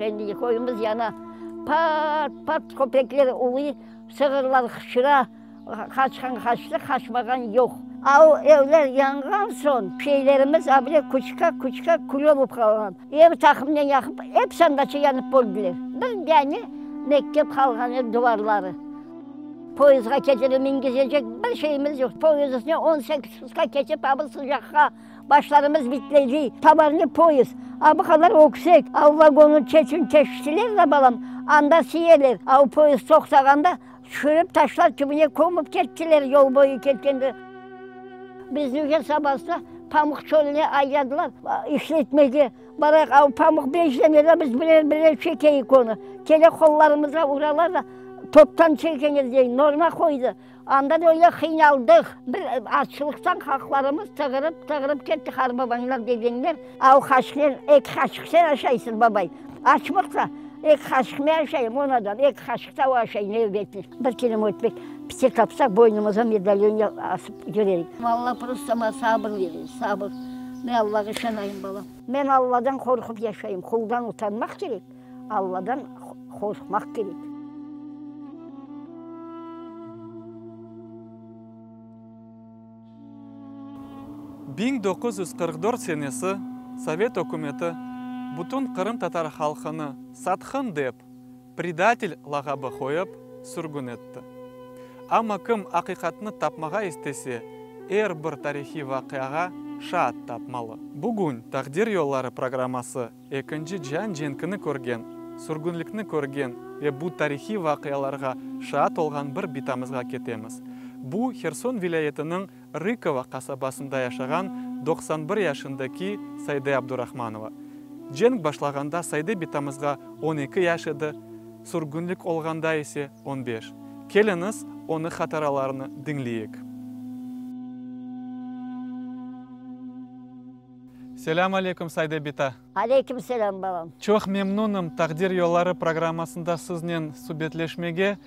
Endi köyümiz yana. Pat, pat köpekler uluy, sığırlar hıçıra. Qaçqan qaçtı, qaçmağan yoq. A o evler yanğan soñ, şeylerimiz a bile kuçka, kuçka kül olıp qalğan. Ev taqımnen yaqıp, episi andaça yanıp öldiler. Bir dane mektep qalğan edi, duvarları. Poyezdğa ketirip mingizecek bir şeyimiz yoq. Poyezd üstüne 18 sutka ketip, a bu sıcaqqa başlarımız bitledi. Tovarnıy poyezd, a bu qadar öksek, a o vagonnıñ çetin teştiler de balam, anda siyeler. A o poyezd toqtağanda Tüşürip taşlar tübüne kömip kettiler yol boyu ketkende. Bizni uje sabasına pamuq çölüne aydadılar işletmege. Barayıq, a o pamuq beş dane da biz birer-birer çekeyik onı. Kele qollarımızğa uralar da, toptan çekiñiz dey, norma qoydı. Anda da öyle qıynaldıq. Bir açlıqtan qaqlarımız tığırıp, tığırıp ketti qarbabañlar, dedeñler. A o qaşıqnen, eki qaşıq sen aşaysıñ, babay. Açmıq da, eki qaşıq men aşayım, on adam eki qaşıq da o aşay nevbetli. Bir kilim ötmek pite tapsaq, boynumıza medalyon asıp yüreyik. Alla prosto maña sabır verir, sabır. Men Allağa işanayım, balam. Men Alladan qorqıp yaşayım. Quldan utanmaq kerek, Alladan qorqmaq kerek. 1944 senesi Sovet ükümeti bütün qırımtatar halqını satqın dep, predatel lağabı qoyıp, sürgün etti. Amma kim aqiqatnı tapmağa istese, er bir tarihiy vaqiağa şaat tapmalı. Bugün Taqdir yolları programması Ekinci cian cenkini körgen, sürgünlikni körgen ve bu tarihiy vaqialarğa şaat olğan bir bitamızğa ketemiz. Bu, Herson vilâyetiniñ Rıkovo qasabasında yaşağan 91 yaşındaki Sayde Abdurahmanova. Cenk başlağanda Sayde bitamızğa 12 yaş edi, sürgünlik olğanda ise 15. Keliñiz, onıñ hatıralarını diñleyik. Selâm aleyküm, Sayde bita. Aleyküm selâm, balam. Çoq memnunım Taqdir yolları programmasında siznen subetleşmege.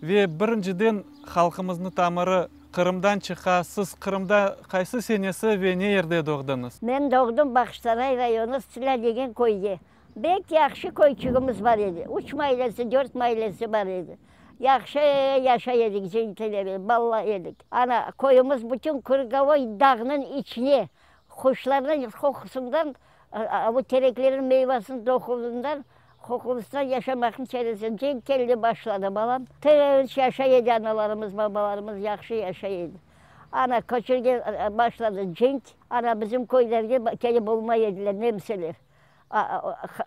Ve birinciden halqımıznı tamırı Qırımdan çıqa, siz Qırımda qaysı senesi ve ne yerde doğdıñız? Men doğdım Bağçasaray rayonı Stilâ degen köyde. Bek yahşı köyçügimiz bar edi. Üç maylesi, dört maylesi bar edi. Yahşı yaşay edik, cenk bala edik. Ana, köyümiz bütün Krugovoy dağnıñ içine, quşlarnıñ qoqusından, bu tereklerniñ meyvasınıñ toquvından, qoqusından yaşamaqnıñ çaresi. Cenk keldi başladı, balam. Tınç yaşay edi analarımız, babalarımız yahşı yaşay edi. Ana, köçürge başladı cenk. Ana, bizim köylerge kelip olmay ediler nemseler.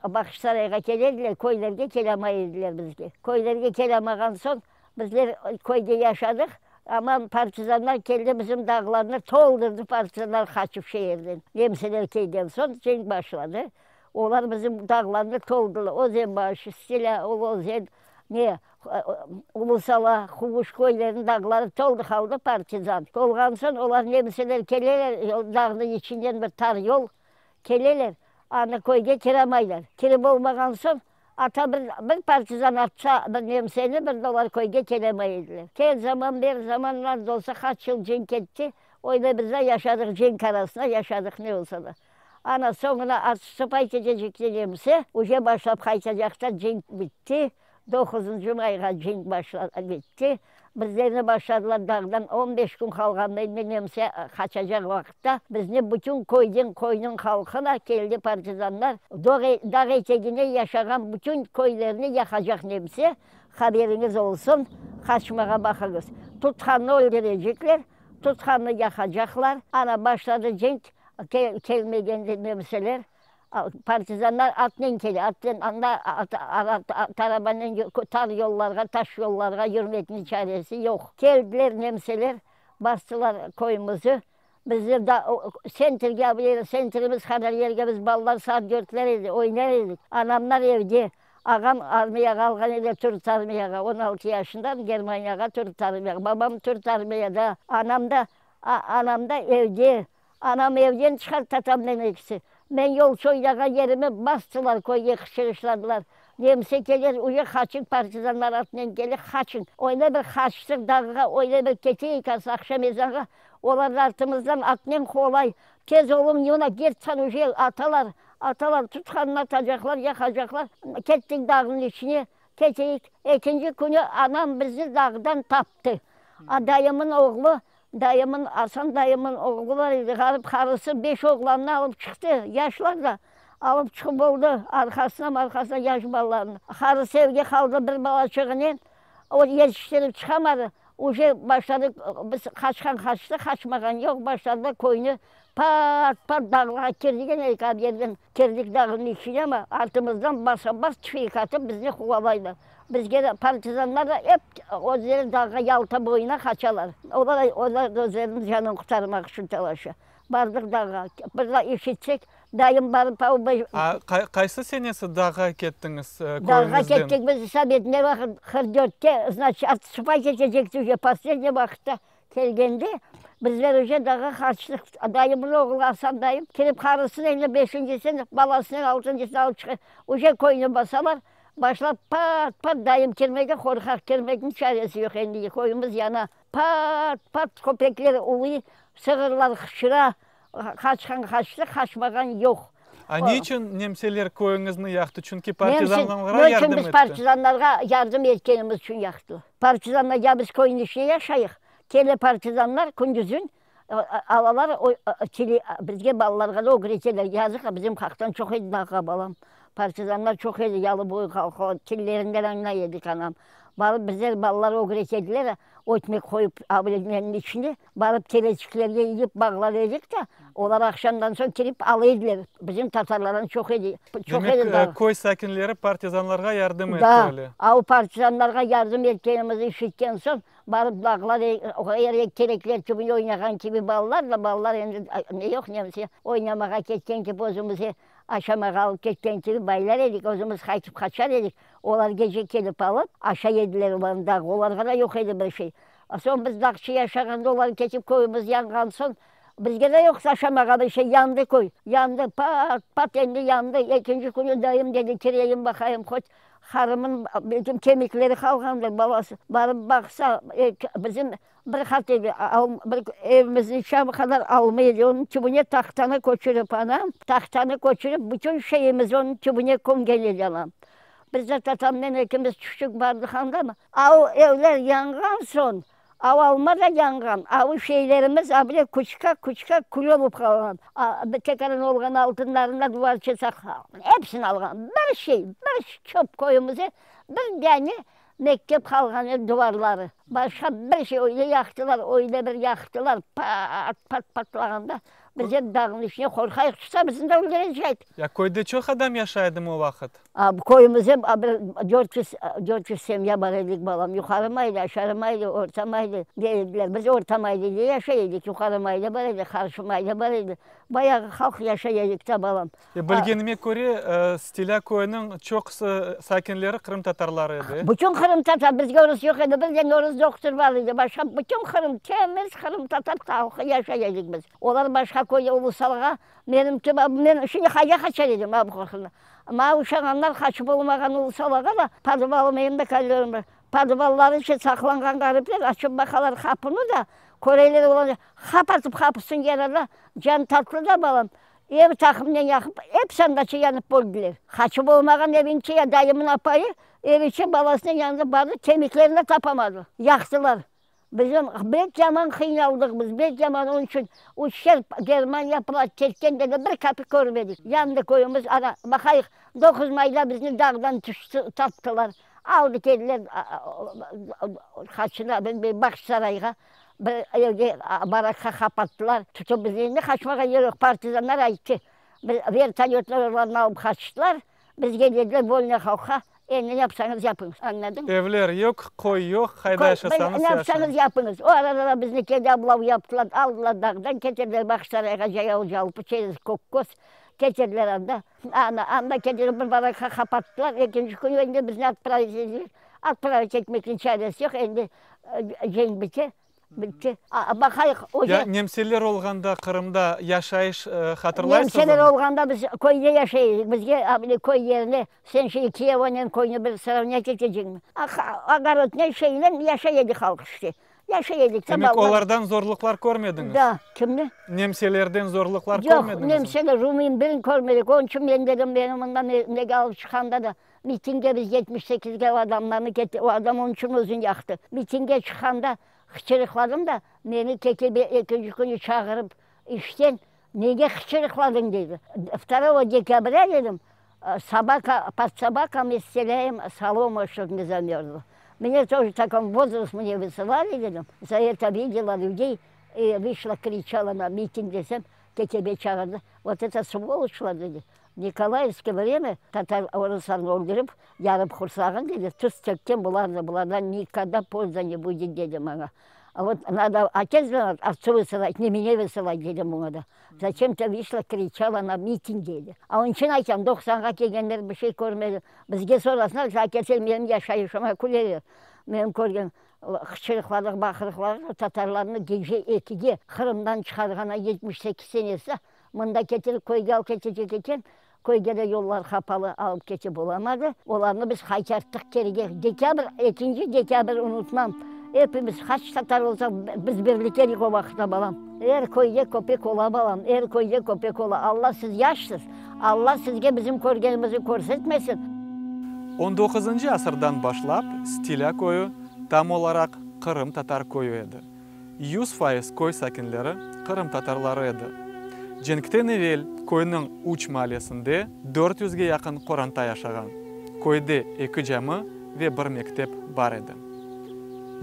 Bağçasarayğa kele ediler, köylerge kelamay ediler bizge. Köylerge kelamağan soñ, bizler köyde yaşadıq, aman partizanlar keldi, bizim dağlarnı toldurdı partizanlar qaçıp şeerden. Nemseler kelgen soñ cenk başladı. Olar bizim dağlarnı toldurdılar. Özenbaş, Stilâ, Ulu Özen, ne, Ulu Sala, Quvuş köyleriniñ dağları toldı qaldı partizan. Tolğan soñ olar nemseler keleler, dağnıñ içinden bir tar yol, Keleler, anı köyge kiramaylar. Kirip olmağan soñ, ata bir, bir partizan atsa bir nemseni, bir de olar köyge kelemay ediler. Kel zaman, ber zaman, nasıl olsa qaç yıl cenk ketti, öyle biz de yaşadıq, cenk arasında yaşadıq, ne olsa da. Ana, soñuna atstupay ketecekte nemse, uje başlap qaytacaqta cenk bitti. Doquzıncı mayğa cenk başladı, bitti. Bizlerni başladılar dağdan 15 kün qalğanda endi nemse qaçacaq vaqıtta bizni bütün köyden, köyniñ halqı da keldi partizanlar, dağ etegine yaşağan bütün köylerni yaqacaq nemse, haberiñiz olsun, qaçmağa baqıñız. Tutqannı öldürecekler, tutqannı yaqacaqlar. Ana, başladı cenk, kelmegende nemseler Partizanlar atnen kele, atnen anda at arabanen tar yollarğa, taş yollarğa yürmekniñ çaresi yoq. Keldiler nemseler, bastılar köyümizi. Bizni da tsentrge, tsentrimiz qadar yerge biz balalar saat dörtler edi, oynar edik. Anamlar evde, ağam armiyağa alğan edi, türk armiyağa, 16 yaşından Germaniyağa türk armiyağa. Babam türk armiyada, anam da, anam da evde. Anam evden çıqar tatamnen ekisi. Men yol soylağan yerime bastılar, köyge qıçırışladılar. Nemse keler, uye qaçıñ, partizanlar atnen kele, qaçıñ. Öyle bir qaçtıq dağğa, öyle bir keteyik az aqşam ezanğa, olar da artımızdan atnen quvalay. Tez oluñ, yuna, getsan uje atalar. Atalar, tutqanını atacaqlar, yaqacaqlar. Kettik dağnıñ içine, keteyik. Ekinci künü anam bizni dağdan taptı. A dayımın oğlu, dayımın, Asan dayımın oğlu bar edi, ğarip qarısı beş oğlannı alıp çıqtı, yaşlar da, alıp çıqıp oldı, arqasına-marqasına yaş balalarnı. Qarısı evge qaldı bir balaçığınen, o yetiştirip çıqamadı. Uje başladı, biz qaçqan qaçtı, qaçmağan yoq, başladılar köyni pat-pat dağlarğa kirdik, eki yerden kirdik dağnıñ içine, amma artımızdan basa-bas tüfek atıp bizni quvalaylar. Bizge de partizanlar da ep özleri dağğa Yalta boyuna qaçalar. Olar, olar da özleriniñ canını qurtarmaq içün talaşa. Bardıq dağğa, bir daa eşitsek, dayım barıp av. A, qaysı senesi dağğa kettiñiz köyüñizden? Dağğa kettik biz, Sabet, ne vaqıt, qırq dörtte, znaçit, atstupayt etecekti uje, posledniy vaqıtta kelgende, bizler uje dağğa qaçtıq. Dayımnıñ oğlu Asan dayım kelip qarısını endi beşincisini, balasını altıncısını alıp çıqa, uje köyni basalar, başlap pat-pat dayım kirmege qorqaq, kirmekniñ çaresi yoq endi, köyümiz yana. Pat, pat köpekler uluy, sığırlar hıçıra, qaçqan qaçtı, qaçmağan yoq. A ne içün nemseler köyüñizni yaqtı? Çünki partizanlarğa yardım etti. Ne içün biz partizanlarğa yardım etkenimiz içün yaqtılar. Partizanlar, ya biz köyniñ içinde yaşayıq, kele partizanlar kündüzün alalar, bizge balalarğa da ögreteler, yazıq, bizim halqtan çoq edi dağğa balam, partizanlar çoq edi, yalıboyu halqı, tillerinden añlay edik anam. Barıp bizler balalar ögretediler, ötmek qoyıp avleniñ içine, barıp tereçiklerge yip bağlar edik de, olar aqşamdan soñ kirip ala ediler. Bizim tatarlardan çoq edi, çoq edi Demek, dağ. köy sakinleri partizanlarğa yardım etti Da, öyle? a o partizanlarğa yardım etkenimizni işitken soñ, barıp dağlar, o yerge terekler tübünde oynağan kibi balalar da, balalar endi ne yoq nemse, oynamağa ketken kibi özümizge Aşamağa alıp ketken kibi baylar edik, özümiz qaytıp qaçar edik. Olar gece kelip alıp, aşay ediler olarnı dağ, olarğa da yoq edi bir şey. Soñ biz dağçı yaşağanda olar ketip köyümiz yanğan soñ, bizge de yoq aşamağa bir şey, yandı köy, yandı, pat, pat endi yandı. Ekinci künü dayım dedi, kireyim baqayım, hoç qarımın belkim kemikleri qalğandır, balası. Barıp baqsa, bizim Bir qat evi, bir evimizniñ şamı qadar alma edi, onıñ tübüne tahtanı köçürip anam, tahtanı köçürip bütün şeyimizi onıñ tübüne kömgen edi anam. Biz de tatamnen ekimiz tüştük bardıq anda, a o evler yanğan soñ, a o alma da yanğan, a o şeylerimiz a bile kuçka, kuçka kül olıp qalğan, a tekaran olğan altınlarını da duvarça saqlağan, episini alğan, bir şey, bir çöp köyümizde bir dane Mektep qalğan edi duvarları, başqa bir şey, öyle yaqtılar, öyle bir yaqtılar, pat, pat patlağanda biz ep dağnıñ içine qorqayıq, tutsa bizni de öldürecek. Ya köyde çoq adam yaşay edimi o vaqıt? A, köyümizde bir 400, 400 semya bar edik, balam, yuqarı maylı, aşağı maylı, orta maylı dey ediler, biz orta maylıda yaşay edik, yuqarı maylı bar edi, qarşı maylı bar edi, bayağı halq yaşay edik da, balam. Bilgenime köre, Stilâ köyüniñ çoqusı sakinleri qırımtatarlar edi. Bütün qırımtatar, bizge orus yoq edi, bir dane orus doqtur bar edi, başqa bütün qırım, temiz qırımtatar halqı yaşay edik biz. Olar başqa köyde ulusalğa, menim kibi, men şimdi qayda qaçar edim, maña uşağanlar qaçıp olmağan ulusalğa da, podvalım endi koridorım bar, podvalları içe saqlanğan ğaripler açıp baqalar qapını da, köreler olarnı, hap atıp qapısını yaralar, can tatlı da balam, Ev taqımnen yaqıp, episi andaça yanıp öldiler. Qaçıp olmağan eviñçe ya dayımnıñ apayı ev içe balasınen yanında bardı, kemiklerini de tapamadı. Yaqtılar. Bizim bek yaman qıynaldıq biz, bek yaman, onıñ içün üçer Germaniya ketken de bir kapik körmedik. Yandı köyümiz, ana, baqayıq, doquz mayda bizni dağdan tüşti, taptılar. Aldı keldiler qaçına, bilmeyim, Bağçasarayğa. Bir evge barakqa qapattılar, tutıp bizni endi qaçmağa yer yoq, partizanlar ayttı, bir vertolötler olarnı alıp qaçtılar, bizge dediler volnâ halqqa, endi ne yapsañız yapıñız, añladıñ? Evler yoq, qoy yoq, qayda yaşasañız yaşañız. Ne yapsañız yapıñız. O arada da bizni keldi oblav yaptılar, aldılar dağdan, ketirdiler Bağçasarayğa cayav jalpı çerez Kökköz, ketirdiler anda, ana, anda ketirip bir barakqa qapattılar, ekinci künü endi bizni otpravit ettiler, otpravit etmekniñ çaresi yoq, endi Cenk bite, bitti. Baqayıq, o Ya nemseler olğanda Qırımda yaşayış hatırlaysızmı? Nemseler olğanda biz köyde yaşay edik. Bizge a köy yerine sen şimdi Kiyevonen köyni bir sravnât eteceñmi? Ogorodnen şeynen yaşay edi halq işte. Yaşay edik. Demek, olardan zorluqlar körmediñiz? Da, kimni? Nemselerden zorluqlar körmediñizmi? Yoq, nemseler, rumın birini körmedik. Onıñ içün men dedim, meni mından nege alıp çıqqanda da, mitingge biz 78-ge o adamlarnı ketirdik, o adam onıñ içün özüni yaqtı. Mitingge çıqqanda hıçırıqladım da, meni KGB ekinci künü çağırıp işten, nege hıçırıqladıñ dedi. Vtorogo dekabrâ dedim, Собака, под собаками стеляем солому, чтоб не замерзла. Мне тоже в таком возраст мне высылали, dedim, за это видела людей, и вышла, кричала на митинг desem, KGB çağırdı. Вот это сволочьlar dedi. Николаевское время tatar orıslarnı öldürip, yarıp qursağın dedi, tuz tökken bulardı, bulardan никогда польза не будет dedi maña. А вот надо отец виноват, отцу высылать, не меня высылать dedim buña da. Зачем ты вышла, кричала на митинге dedi. A onıñ içün aytam, doqsanğa kelgenler bir şey körmedi. Bizge sorasınlar, aketse menim yaşayışıma küleler. Menim körgen qıçırıqlarğa, baqırıqlarğa tatarlarnı gece ekige Qırımdan çıqarğana 78 senesi, mında ketirip köyge alıp ketecek eken, köyge de yollar qapalı, alıp ketip olamadı. Olarnı biz qaytarttıq kerige. Dekabr, ekinci dekabr unutmam, epimiz qaç tatar olsaq, biz birlik edik o vaqıtta, balam. Er köyde köpek ola, balam, er köyde köpek ola. Alla siz yaşsız, Alla sizge bizim körgenimizni körsetmesin. On doquzıncı asırdan başlap Stilâ köyü tam olaraq qırımtatar köyü edi. 100% köy sakinleri qırımtatarları edi. Cenkten evel köyniñ üç maalesinde 400-ge yaqın qoranta yaşağan. Köyde eki cami ve bir mektep bar edi.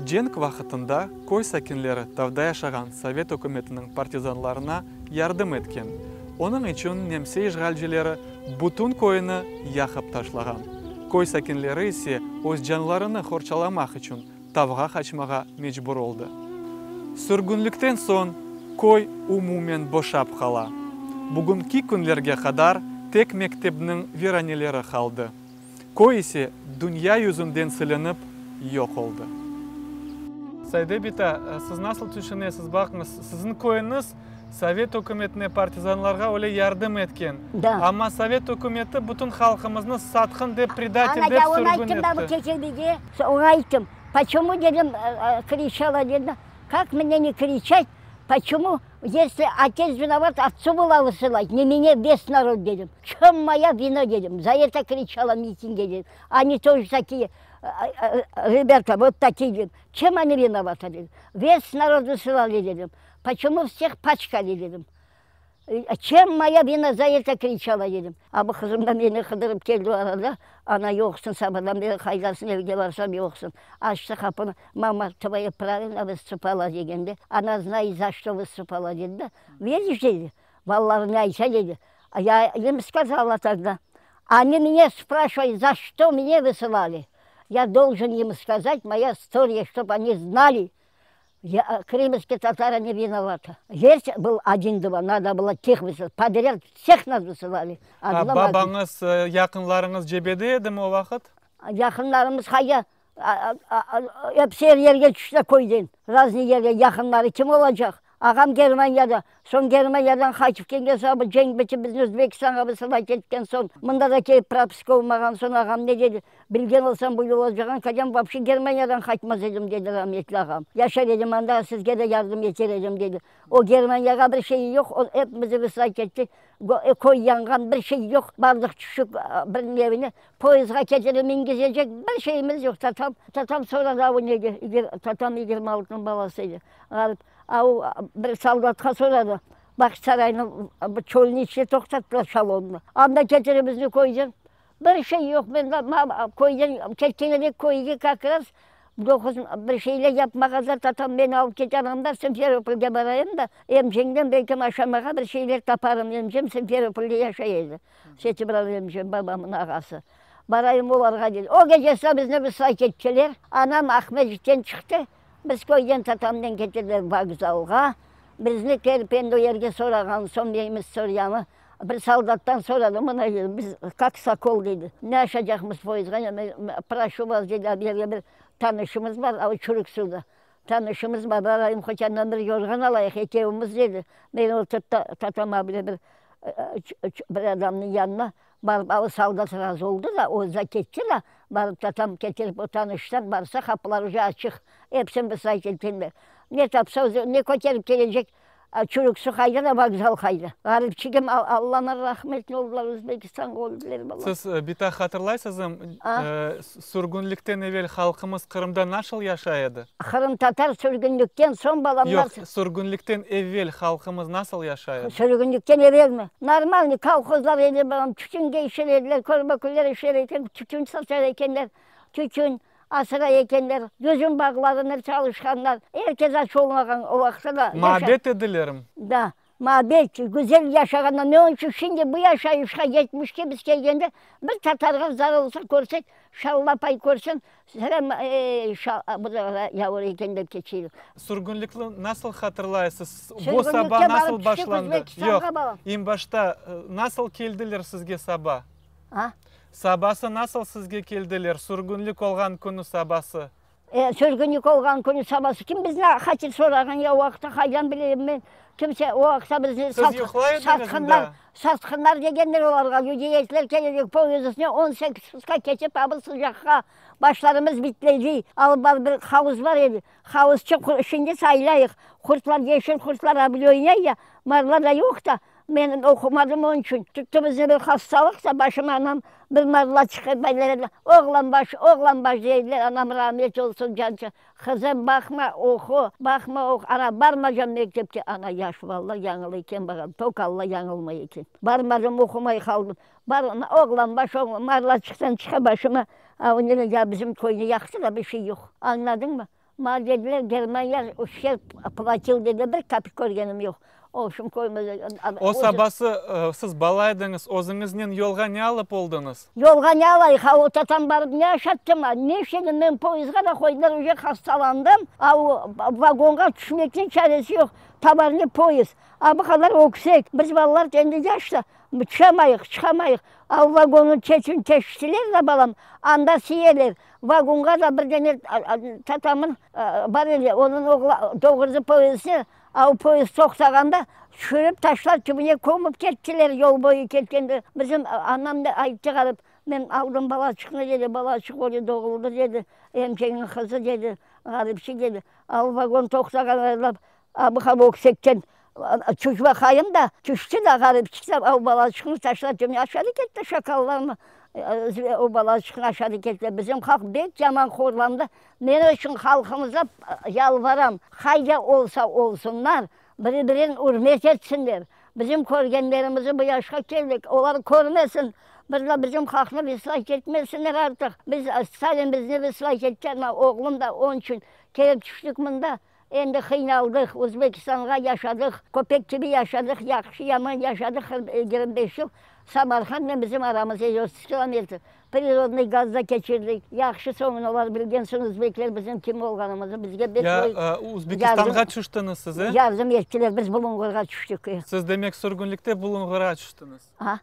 Cenk vaqıtında köy sakinleri tavda yaşağan sovet ükümetiniñ partizanlarına yardım etken, onıñ içün nemse işğalcileri bütün köyni yaqıp taşlağan. Köy sakinleri ise öz canlarını qorçalamaq içün tavğa qaçmağa mecbur oldı. Sürgünlikten soñ köy umumen boşap qala. Bugünki künlerge qadar tek mektepniñ viraneleri qaldı. Köy ise dünya yüzünden silinip yoq oldı. Sayde bita, siz nasıl tüşünesiz, baqıñız, siziñ köyüñiz Sovet ükümetine, partizanlarğa öyle yardım etken. Da. Amma Sovet ükümeti bütün halqımıznı satqın dep, predatel dep Ana, sürgün onı ayttım da bu etti. KGBge, oña ayttım, Почему, dedim, кричала, dedim, как мне не кричать, почему, если отец виноват, отцу было высылать, не мне, весь народ, dedim. В чем моя вина, dedim, за это кричала митинге, dedim. Они тоже такие, ребята, вот такие, dedim. Чем они виноваты, dedim. Весь народ высылали, dedim. Почему всех пачкали, dedim. Чем моя вина за это кричала, dedim. A bu qızım da meni qıdırıp keldi o arada. Ana yoqsıñ, sabadan beri qaydasıñ, evge barsam yoqsıñ. Açtı qapını, мама твоя правильно выступала degende, она знает, за что выступала dedi da. Видишь, dedi, balalarım ne ayta dedi. Я им сказала тогда, они меня спрашивают, за что меня высылали. Я должен им сказать моя история, чтобы они знали. Я, крымские татары не виноваты. Есть был один-два, надо было тех высылать. Подряд всех нас высылали. A babañız, yaqınlarıñız cebede edimi o vaqıt? Yaqınlarımız qayda? Episi er yerge tüşti köyden. Разный yerge yaqınları kim olacaq? Ağam Germaniyada. Soñ Germaniyadan qaytıp kelgen soñ, bu cenk bitip bizni Özbekistanğa vısılать etken soñ, mında da kelip propiska olmağan soñ ağam ne dedi? Bilgen olsam böyle olacağını, kadâm вообще Germaniyadan qaytmaz edim, dedi rahmetli ağam. Yaşar edim anda, sizge de yardım eter edim, dedi. O Germaniyağa bir şeyi yoq, o epimizni vısılать etti. Köy yanğan, bir şey yoq, bardıq tüşük biriniñ evine, poyezdğa ketirip mingizecek bir şeyimiz yoq. Tatam, tatam soradı, a o nege, tatam 26-nıñ balası edi, ğarip, a o bir soldatqa soradı, Bağçasaraynıñ çölüniñ içine toqtattılar şalonnı, anda ketirip bizni köyden, bir şey yoq, men köyden ketken edik, köyge kak raz doquz bir şeyler yapmağa da tatam meni alıp kete, anamda Simferopolge barayım da, emceñden belkim aşamağa bir şeyler taparım, emcem Simferopolde yaşay edi, Setibral emcem, babamnıñ ağası. Barayım olarğa dedi. O gecesi bizni vısılay kettiler. Anam Aqmescitten çıqtı, biz köyden tatamnen ketirdiler vokzalğa. Bizni kelip endi o yerge sorağan soñ, neyimiz soryanı, bir soldattan soradı, mına dedi, biz kak sokol dedi, ne aşacaqmız poyezdğa, proşu vas dedi, a bu yerge bir tanışımız bar, a o Çürük-Suvda tanışımız bar, barayım hoç andan bir yorğan alayıq ekevimiz dedi. Meni oturttı tatam a bile bir bir adamnıñ yanına barıp, a o soldat razı oldı da, özü de ketti da. Barıp tatam ketirip o tanıştan barsa qapılar uje açıq. Episini bir say ketkenler. Ne tapsa özü, ne köterip kelecek, Çürük su qayda da vokzal qayda. Ğaripçigim, Allanıñ rahmetine oldılar, Özbekistanğa öldiler balam. Siz bita hatırlaysızm, sürgünlikten evel halqımız Qırımda nasıl yaşay edi? Qırımtatar sürgünlikten soñ balamlar. Yoq, sürgünlikten evel halqımız nasıl yaşay edi? Sürgünlikten evelmi? Normalniy kolhozlar edi balam, tütünge işler ediler, körbeküller işler eken, tütün satar ekenler, tütün. Asıray ekenler, yüzüm bağlarını çalışqanlar. Er kes aç olmağan o vaqıtta da. Mabet edilerim. Da, mabet, güzel yaşağanlar. Ne içün şimdi bu yaşayışqa yetmişke biz kelgende bir tatarğa zar olsa körsek, şallapay körseñ, selâm, ey, bu da yavur eken dep keçeyik. Sürgünlikni nasıl hatırlaysız? Bu saba nasıl başlandı? Yoq, eñ başta nasıl keldiler sizge saba? A? Sabası nasıl sizge keldiler, sürgünlik olğan künü sabası? E, sürgünlik olğan künü sabası kim bizni hatir sorağan ya o vaqıtta qaydan bileyim men, kimse o vaqıtta bizni Siz yuqlay ediñizmi satqınlar, daa? satqınlar degenler olarğa, yüdeyetler kelecek poyezd üstüne 18 sutka ketip a bu sıcaqqa başlarımız bitledi, alıp barıp bir havuz bar edi, havuzçıq şimdi saylayıq, qurtlar yeşil qurtlar ablöynay ya, marla da yoq da, Men oqumadım onıñ içün. Tuttı bizni bir hastalıq da, başıma anam bir marla çıqıp böyle oğlan baş, oğlan baş deydiler, anam ramet olsun canca. Qızım, baqma, oqu, baqma, oqu. Ana, barmacam mektepke. Ana, yaş balalar yañılı eken bağam, tok Alla yañılmay eken. Barmadım, oqumay qaldım. Bar, oğlan baş, oğlan, marlaçıqtan çıqa başıma, a, ya bizim köyni yaqtı da, bir şey yoq. Añladıñmı? Maña dediler, Germaniya uşerb platil dedi, bir kapik körgenim yoq. Oşun köyümizde. O sabası siz bala ediñiz, özüñiznen yolğa ne alıp oldıñız? Yolğa ne alayıq, a o tatam barıp ne aşattı maña, ne işledim, meni poyezdğa da qoydılar, uje hastalandım, a o vagonğa tüşmekniñ çaresi yoq, tovarnıy poyezd, a bu qadar öksek, biz balalar endi yaş da, tüşemayıq, çıqamayıq, a o vagonnıñ çetini teştiler da balam, anda siyeler, Vagonğa da bir dene tatamın bar edi, onıñ oğlu doğurdı poyezdni, a o poyezd toqtağanda tüşürip taşlar tübüne kömip kettiler yol boyu ketkende. Bizim anam da ayttı ğarip, men aldım balaçıqnı dedi, balaçıq öyle doğuldı dedi, emceñniñ qızı dedi, ğaripçi dedi. A o vagon toqtağanda a bu öksekten tüş baqayım da, tüşti da ğaripçik de, o balaçıqnı taşlar tübüne aşağı ketti şakallarnı. O balaçıqnı aşağı ketti. Bizim halq bek yaman horlandı. Men içün halqımıza yalvaram, qayda olsa olsunlar, biri-birini ürmet etsinler. Bizim körgenlerimizi bu yaşqa keldik, olar körmesin. Bir de bizim halqnı vislâyt etmesinler artıq. Biz, Stalin bizni vislâyt etti, ana oğlum da onıñ içün kelip tüştik mında. Endi qıynaldıq, Özbekistanğa yaşadıq, köpek kibi yaşadıq, yahşı-yaman yaşadıq 25 yıl. Samarqandnen bizim aramız 130 kilometr. Prirodnıy gaz da keçirdik. Yahşı soñun olar bilgen soñ özbekler bizim kim olğanımızı bizge bek Ya yardım Özbekistanğa tüştiñiz siz, e? Yardım ettiler, biz Bulunğurğa tüştik. Siz demek sürgünlikte Bulunğurğa tüştiñiz? A?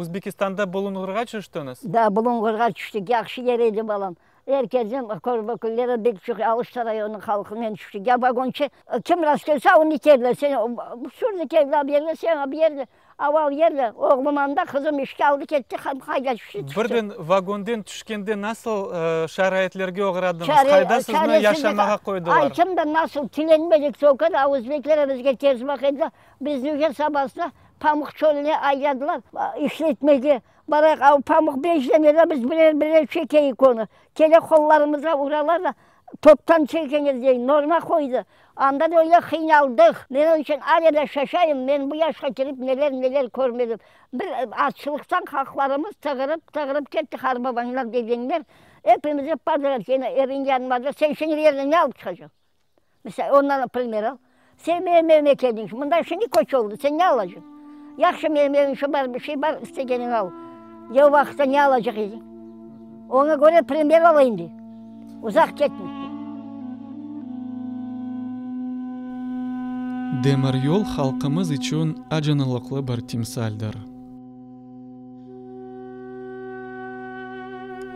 Özbekistanda Bulunğurğa tüştiñiz? Da, Bulunğurğa tüştik. Yahşı yer edi, balam. Er kesniñ körbekülleri bek çoq, Aluşta rayonınıñ halqınen tüştik. Ya vagonçı kim rast kelse, onı iterler. Sen şurada kel, bu yerge, sen bu yerge, aval yerde. Oğlum anda, qızım işke aldı ketti, qayda tüşti, tüşti. Birden vagonden tüşkende nasıl şaraitlerge oğradıñız? Qayda sizni yaşamağa qoydılar? Aytım da nasıl, tilenmedik toka da, özbekler bizge ters baqa ediler. Bizni uje sabasına pamuq çölüne aydadılar işletmege. Barayıq, a pamuq beşlene de biz birer-birer çekeyik onı. Kele qollarımızğa uralar da, toptan çekeñiz dey, norma qoydı. Anda da öyle qıynaldıq. Men onıñ içün ale de şaşayım, men bu yaşqa kelip neler-neler körmedim. Bir açlıqtan qaqlarımız tığırıp-tığırıp ketti, qarbabañlar, dedeñler epimizi podrad, seni eviñ yanmadı, sen şimdi yerden ne alıp çıqacaq? Mesela, ondan primer al. Sen menim evime keldiñ, mında şimdi köç oldı, sen ne alacaq? Yahşı, menim evim şu bar, bir şey bar, istegeniñ al. Ya o vaqıtta ne alacaq ediñ? Oña köre primer al endi. Uzaq ketme. Demiryol halqımız içün acınılıqlı bir timsaldir.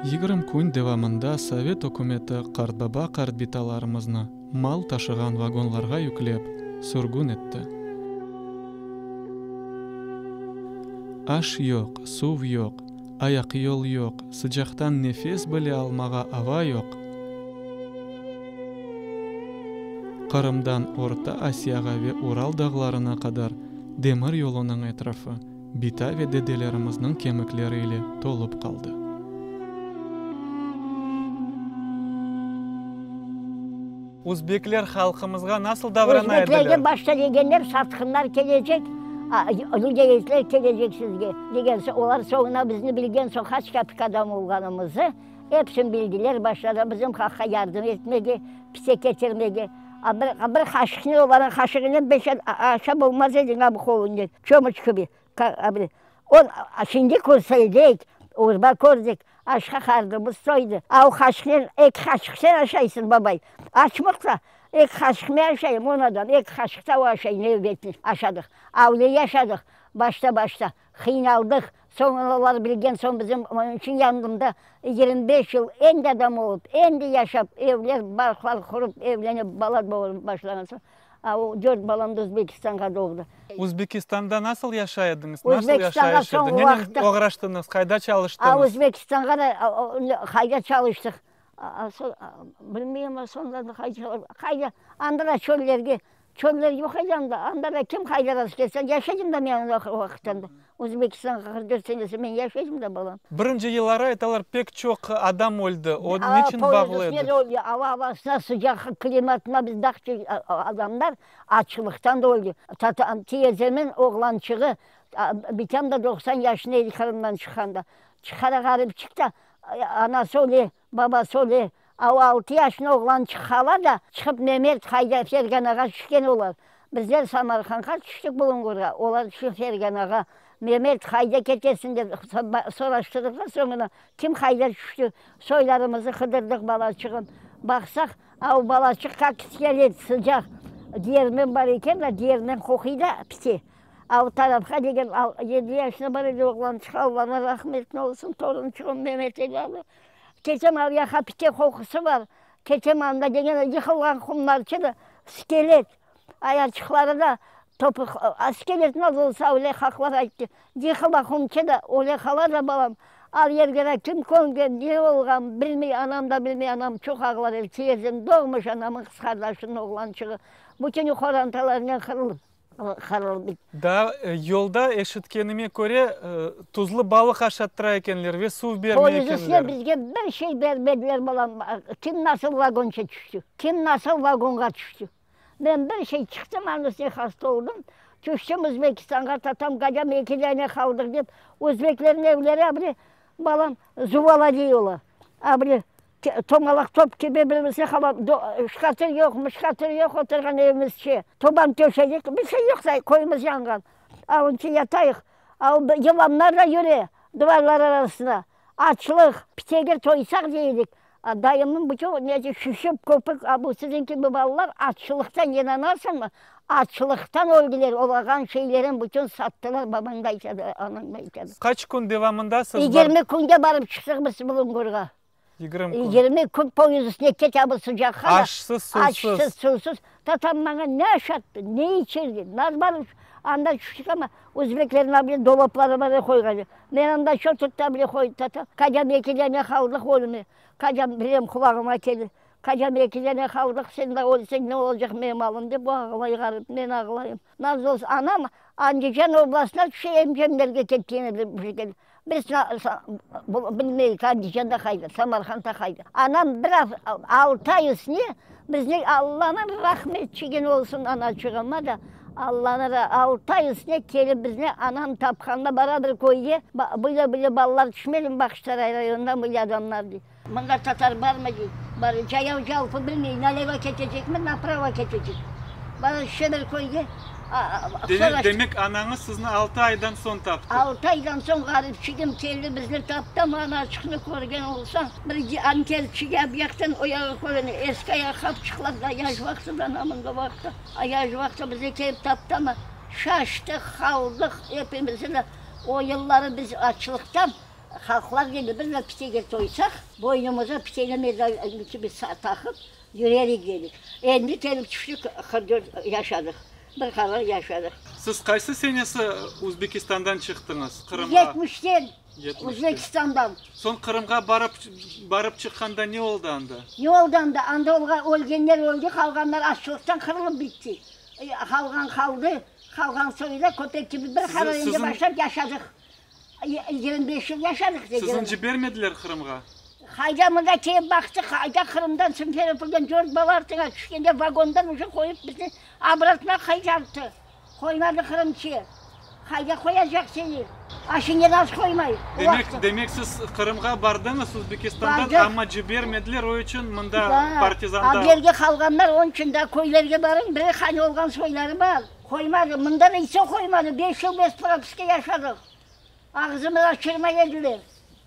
20 kün devamında sovet ükümeti qartbaba-qartbitalarımıznı mal taşığan vagonlarğa yüklep, sürgün etti. Aş yoq, suv yoq. Ayaqyol yoq, sıcaqtan nefes bile almağa ava yoq. Qırımdan Orta Asiyağa ve Ural dağlarına qadar demir yolunıñ etrafı bita ve dedelerimizniñ kemikleri ile tolıp qaldı. Üzbekler halqımızğa nasıl davrana ediler? Üzbeklerge başta degenler, satqınlar kelecek, lüdeyitler kelecek sizge, degen soñ, olar soñuna bizni bilgen soñ, qaç kapik adam olğanımızı, epsini bildiler, başladılar bizim halqqa yardım etmege, pite ketirmege. A bir, bir qaşıqnen, olarnıñ qaşığınen beş aşap olmaz ediñ, a bu qolunen, çömüç kibi. O, şimdi körseydik, urba kördik, aşqa qarnımız toydı. A o qaşıqnen, eki qaşıq sen aşaysıñ, babay. Açmıq da, eki qaşıq men aşayım, on adam, eki qaşıq da o aşay, nevbetnen aşadıq. Avle yaşadıq, başta-başta qıynaldıq. Soñra olar bilgen soñ bizim, onıñ içün yandım da, 25 yıl endi adam olıp, endi yaşap, evler, barqlar qurıp, evlenip, bala doğurıp başlağan soñ, A o dört balam da Özbekistanğa doğdı. Özbekistanda nasıl yaşay ediñiz? Nasıl yaşayış edi? Nenen oğraştıñız? Qayda çalıştıñız? A Özbekistanğa da qayda çalıştıq? Bilmeyim, sonda da qayda, anda da çöllerge, çöller yoq edi anda, anda da kim qayda rast kelse, yaşaydım da men o vaqıttan da. Özbekistanğa 44 senesi men yaşaydım da, balam. Birinci yılları aytalar, pek çoq adam öldi. O niçün bağlı edi? Öldi. Ava avasına, sıcaq klimatına biz dağ adamlar açlıqtan da öldi. Tiyezemiñ oğlançığı, bitam da 90 yaşında edi Qırımdan çıqqanda. Çıqara ğaripçik da, anası öle, babası öle. A o altı yaşında oğlançıq qala da, çıqıp Memet qayda Ferganağa tüşken olar. Bizler Samarqandqa tüştik Bulunğurğa, olar tüşken Ferganağa. Memet qayda ketesiñ dep soraştırdıq da soñuna, kim qayda tüşti, soylarımızı qıdırdıq balaçığım. Baqsaq, a o balaçıq kak iskelet, sıcaq dermen bar eken da, dermen qoquy da pite. A o tarafqa degen yedi yaşında bar edi oğlançıq, Alla rahmetli olsun, torunçığım Memet Elâlı. Ketem ar yaqa pite qoqusı bar, ketem anda degen yıqılğan qumlarçı da skelet, ayaçıqları da topuq, skelet nasıl olsa öyle haqlar ayttı, yıqıla qumçı da, öle qala da balam, ar yerge de kim kömgen, ne olğan bilmey, anam da bilmey, anam çoq ağlar edi, tiyezem doğmuş anamıñ qız qardaşınıñ oğlançığı, bütün qorantalarınen qırılıp. Daa yolda eşitkenime köre, tuzlu balıq aşattıra ekenler ve suv bermey ekenler. Poyezd üstüne bizge bir şey bermediler, balam. Kim nasıl vagonça tüşti, kim nasıl vagonğa tüşti. Men bir şey çıqtım, anıñ üstüne hasta oldım. Tüştim Özbekistanğa, tatam qacam eki dane qaldıq dep, özbeklerniñ evleri abile, balam, zuvala dey olar. Abile, Tomalaq top kibi bir-birisine şqatır yoq, mışqatır yoq oturğan evimizçe. Toban töşedik, bir şey yoq say, köyümiz yanğan. Avunçı yatayıq, av yılanlar da yüre duvarlar arasında. Açlıq, pitegir toysaq dey edik. Dayımnıñ bütün neci şişip, köpük, a bu siziñ kibi balalar açlıqtan, inanasıñmı, açlıqtan öldiler, olağan şeylerin bütün sattılar, babañ da aytadı, anañ da aytadı. Qaç kün devamında siz bar. Yigirmi künge barıp çıqtıq biz Bulunğurğa. Yigirmi kün. Yigirmi kün poyezd üstüne ketemiz sıcaqqa da. Aşsız, suvsuz. Aşsız, suvsuz. Tatam maña ne aşattı, ne içirdi, nasıl barıp anda tüştik amma, özbeklerniñ abile dolapları bar edi qoyğan. Men anda çötükte bile qoydı tatam. Qacam eki dane qaldıq ölüme. Qacam bilem qulağıma keldi. Qacam eki dane qaldıq, sen de ölseñ ne olacaq menim alım dep o ağlay ğarip, men ağlayım. Nasıl olsa anam Andijan oblastına tüşe emcemlerge ketken edi bu şekilde. Biz bilmeyik Andijanda qayda, Samarqandda qayda. Anam biraz altı ay üstüne bizni Allanıñ rahmetçigini olsun anaçığıma da Allanıñ altı ay üstüne kelip bizni anam tapqanda bara bir köyge böyle-böyle balalar tüşmedi mi Bağçasaray rayonından böyle adamlar dey. Mında tatar barmı dey. Bar, cayav calpı bilmey, naleva ketecekmi, napravo ketecek. Bara tüşe bir köyge, soraştı. Demek, anañız sizni altı aydan soñ taptı? Altı aydan soñ ğaripçigim keldi, bizni taptı, amma anaçıqnı körgen olsañ, bir anterçigi bu yaqtan o yağa körene, eski ayaqqapçıqlar da yaş vaqtı da ana mında vaqtı, yaş vaqtı bizni kelip taptı, amma şaştıq, qaldıq epimizi de. O yılları biz açlıqtan Halqlar dedi, biz de pitege toysaq, boynumıza piteli medal kibi taqıp yürerik dedik. Endi kelip tüştik, 44 yaşadıq, bir qarar yaşadıq. Siz qaysı senesi Özbekistandan çıqtıñız Qırımğa? Yetmişten. Yetmişte. Özbekistandan. Soñ Qırımğa barıp, barıp çıqqanda ne oldı anda? Ne oldı anda? Anda olğa, ölgenler öldi, qalğanlar açlıqtan qırılıp bitti. Qalğan qaldı, qalğan soyda köpek kibi bir qararende başlap yaşadıq. 25 yıl yaşadıq. Sizni cibermediler Qırımğa? Qayda mında kelip baqtıq, qayda Qırımdan, Simferopolden dört bala artıña tüşkende vagondan uje qoyıp bizni obratno qaytarttı. Qoymadı qırımçı. Qayda qoyacaq seni? Aşıña az qoymay. Demek, demek siz Qırımğa bardıñız Özbekistandan, Bardıq. amma cibermediler, o içün mında Da, partizanda. a berge qalğanlar onıñ içün da köylerge barıñ, bir hane olğan soyları bar. Qoymadı, mında da iç qoymadı, beş yıl bez propiska yaşadıq. Ağzımız açırmay ediler.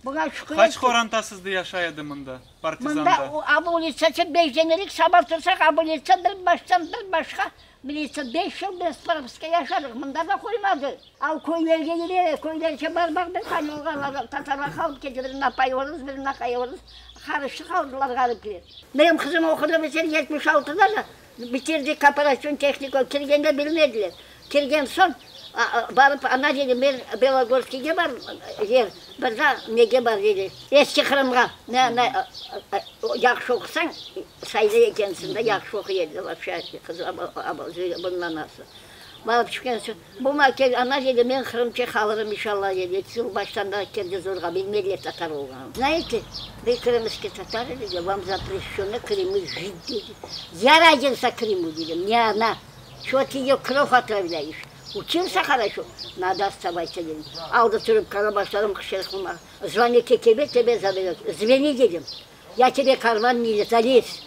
Buña şükür Qaç ettik. qoranta sizde yaşay edi mında, partizanda? Mında a bu ulitsası beş denelik, saba tursaq a bu ulitsa bir baştan bir başqa militsa. Beş yıl bez propiska yaşadıq, mında da qoymadı. Al köylerge yibere, köylerge bar baq bir hane olğan tatarlar qalıp kete, biri napay orus, biri naqay orus, qarışıq qaldılar ğaripler. Menim qızım oqudı bitir 76-da da bitirdi kooperasion tehnikum, kirgende bilmediler. Kirgen soñ barıp ana dedi, men Belogorskiyge bar yer, bir da nege bar dedi, Eski Qırımğa, yahşı oqusañ saylı ekensiñ da, yahşı oquy edi вообще qız bunıñ anası. Barıp tüşken soñ, bu kel ana dedi, men qırımça qalırım inşallah dedi, eki yıl baştan da keldi zorğa, bilmediler tatar olğanını. Знаете, вы крымские татары, dedi, вам запрещено Крыму жить, dedi. Я родился в Крыму, dedim, не она. Что ты ее кровь отравляешь? Учился хорошо, надо оставаться, dedim. Aldı trubkanı başladım qıçırıqlamağa. Звони тебе, тебе заберет. Звони, dedim. Я тебе карман не залез.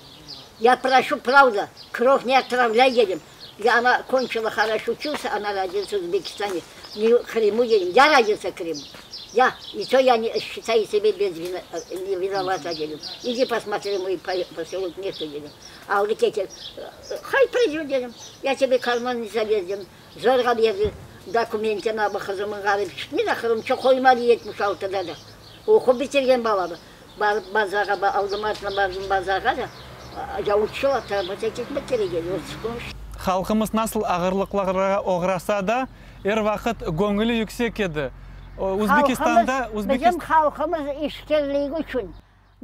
Я прошу, правда, кровь не отравляй, dedim. Я, она кончила хорошо учился, она родилась в Узбекистане. Не в Крыму, dedim. Я родился в Крыму. Я, и то я не считаю себя без вина, не виновата, dedim. Иди посмотри мой поселок, нету, dedim. Aldı keter. Hay придет, dedim. Я тебе карман не залез, dedim. Zorğa berdi dokumentini abi qızımın ğarip çıqmay da qırımça qoymadı 76-da da. Oqup bitirgen balamı. Barıp bazarğa, aldım atla bardım bazarğa da. Ya учила, ketmek kerek edi. Halqımız nasıl ağırlıqlarğa oğrasa da, er vaqıt göñüli yüksek edi. Özbekistanda... Bizim halqımız işkirligi içün,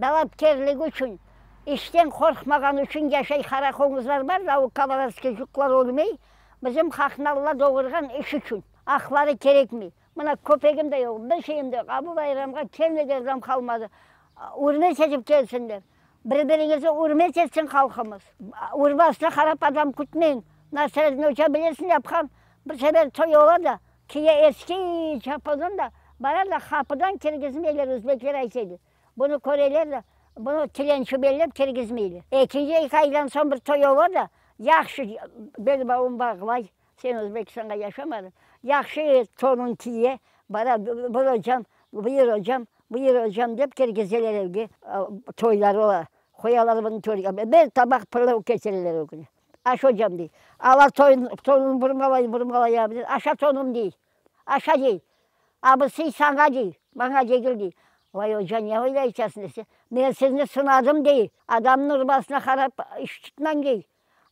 talapkerligi içün, işten qorqmağan içün yaşay qara qoñuzlar bar da, o колорадский жук lar ölmey, bizim halqnı Alla doğurğan iş içün. Aqları kerekmey. Mına köpegim de yoq, bir şeyim de yoq. A bu bayramğa kelmegen adam qalmadı. Ürmet etip kelsinler. Bir-biriñizi ürmet etsin halqımız. Urbasına qarap adam kütmeñ. Nasreddin oca bilirsiñ yapqan bir sefer toy ola da, kiye eski çapanın da, bara da qapıdan kirgizmeyler, özbekler aytaydı. Bunı köreler de, bunı tilenci bellep kirgizmeyler. Ekinci eki aydan soñ bir toy ola da, yahşı belbavın bağlay, sen Özbekistanğa yaşamadın, yahşı tonun kiye, bara buyur ocam, buyur ocam, buyur ocam dep kirgizeler evge, toylar ola. Qoyalar bunı törge, bir tabaq pılov ketireler o künü. Aş ocam dey. Alar tonun burmalay, burmalay, aşa tonum dey. Aşa dey. Abısıy saña dey, maña degil dey. Vay oca, ne öyle aytasıñ dese, men sizni sınadım dey. Adamnıñ urbasına qarap iş tutmañ dey.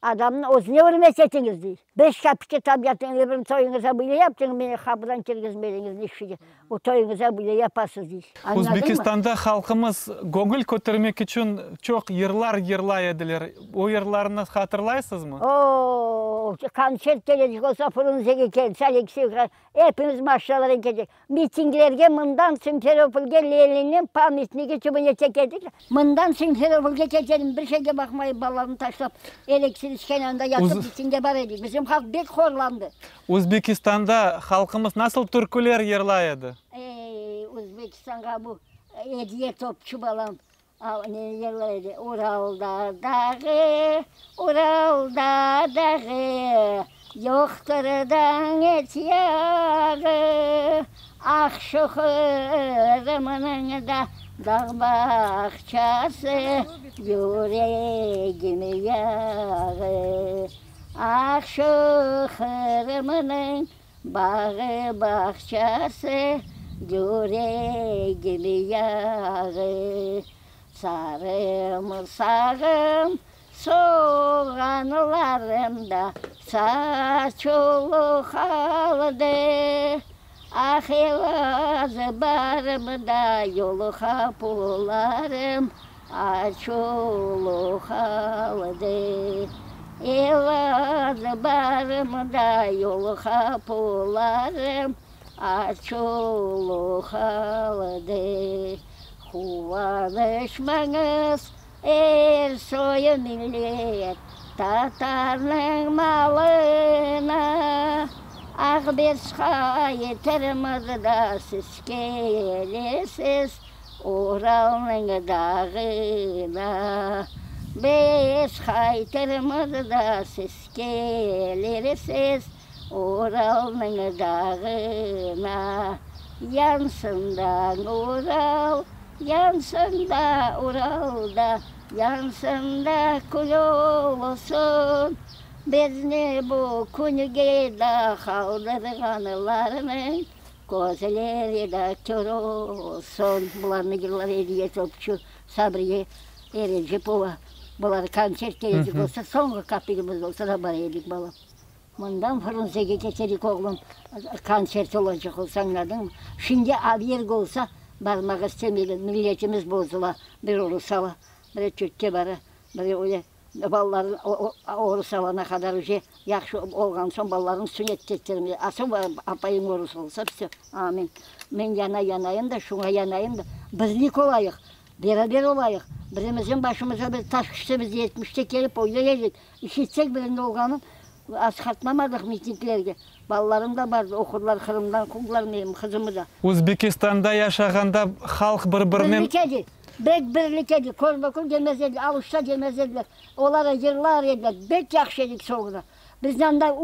Adamnıñ özüne ürmet etiñiz dey. Beş kapike tabiatıñ öbür toyuñıza böyle yaptıñız, meni qapıdan kirgizmediñiz, neşege bu toyuñıza böyle yapasız dey. Añladıñmı? Özbekistanda halqımız göñül kötermek içün çoq yırlar yırlay ediler. O yırlarnı hatırlaysızmı? O, kontsert kelecek olsa, Frunzege kelse, Aleksey epimiz maşinalarnen ketecek. Mitinglerge mından Simferopolge Leninniñ pamyatnigi tübüne çekedik. Mından Simferopolge keterim, bir şeyge baqmayıp balalarnı taşlap, elektriçka yanında yatıp mitingge bara edik. Bizim halq bek horlandı. Özbekistanda halqımız nasıl türküler yırlay edi? Ey, Özbekistanğa bu Ediye Topçu balam ne yırlay edi? Uralda dağı, Uralda dağı, yoqtır dañ et yağı, Ah şu Qırımnıñ da dağ bağçası, yüregim yağı. Ah şu Qırımnıñ bağı bağçası, yüregim yağı. Sarımsağım, soğanlarım da saçulı qaldı. Ah, Elazı barım da yol qapularım açulı qaldı. Elazı barım da yol qapularım açulı qaldı. Quvanışmañız, er soyu millet, Tatarnıñ malına. Ah, biz qaytırmız da siz kelesiz Uralnıñ dağına. Biz qaytırmız da siz kelirsiz Uralnıñ dağına. Yansın da Ural, yansın da Ural da, yansın da kül olsun. Bizni bu künge da qaldırğanlarnıñ közleri de kör olsun. Bularnı yırlar Ediye Topçu, Sabriye Erecepova. Bular kontsert kelecek olsa, soñki kapigimiz olsa da bara edik, balam. Mından Frunzege keterik, oğlum, kontsert olacaq olsa, añladıñmı? Şimdi abyerge olsa, barmaq istemeyler, milletimiz bozula, bir orus ala, biri türkke bara, biri öyle. Balaların orus alana qadar uje yahşı olğan soñ balaların sünet ettirmey. A soñ apayıñ orus olsa, vsö, amin. Men yana yanayım da, şuña yanayım da. Birlik olayıq, beraber olayıq. Birimizin başımıza bir taş tüşse, biz yetmişte kelip öyle edik. İşitsek birinde olğanın, az qatnamadıq mitinglerge. Balalarım da bardı, oqudılar, Qırımdan quvdılar menim qızımı da. Özbekistanda yaşağanda halq bir-birinen. Birlik edi. Bek birlik edi, körbekül demez ediler, aluşta demez ediler. Olar yırlar ediler, bek yahşı edik soñra. Bizni anda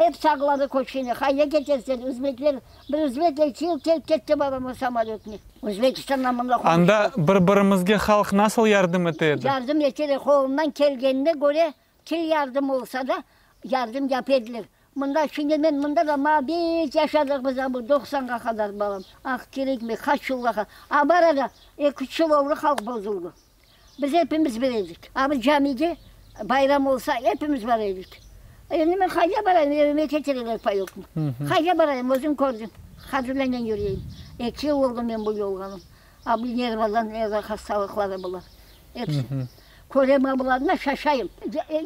ep sağladı köçkende, qayda ketersen, özbekler, bir özbek eki yıl kelip ketti babamnıñ samolötine. Özbekistandan mında qonuştılar. Anda bir-birimizge halq nasıl yardım ete edi? Yardım ete edi, qolundan kelgenine köre, til yardım olsa da, yardım yapa ediler. Mında şimdi men mında da ma bek yaşadıq biz a bu doqsanğa qadar balam. Ah, kerekmey, qaç yılğa qadar. A bar ada, eki-üç yıl oldı halq bozuldı. Biz epimiz bir edik. A bu camige bayram olsa epimiz bara edik. Endi men qayda barayım, evime ketireler payoknı. Qayda barayım, özüñ kördiñ, qadınlanen yürüyim. Eki yıl oldı men böyle olğanım. A bu nervadan nerva hastalıqları bular. Episi. Körem a bularnı, şaşayım.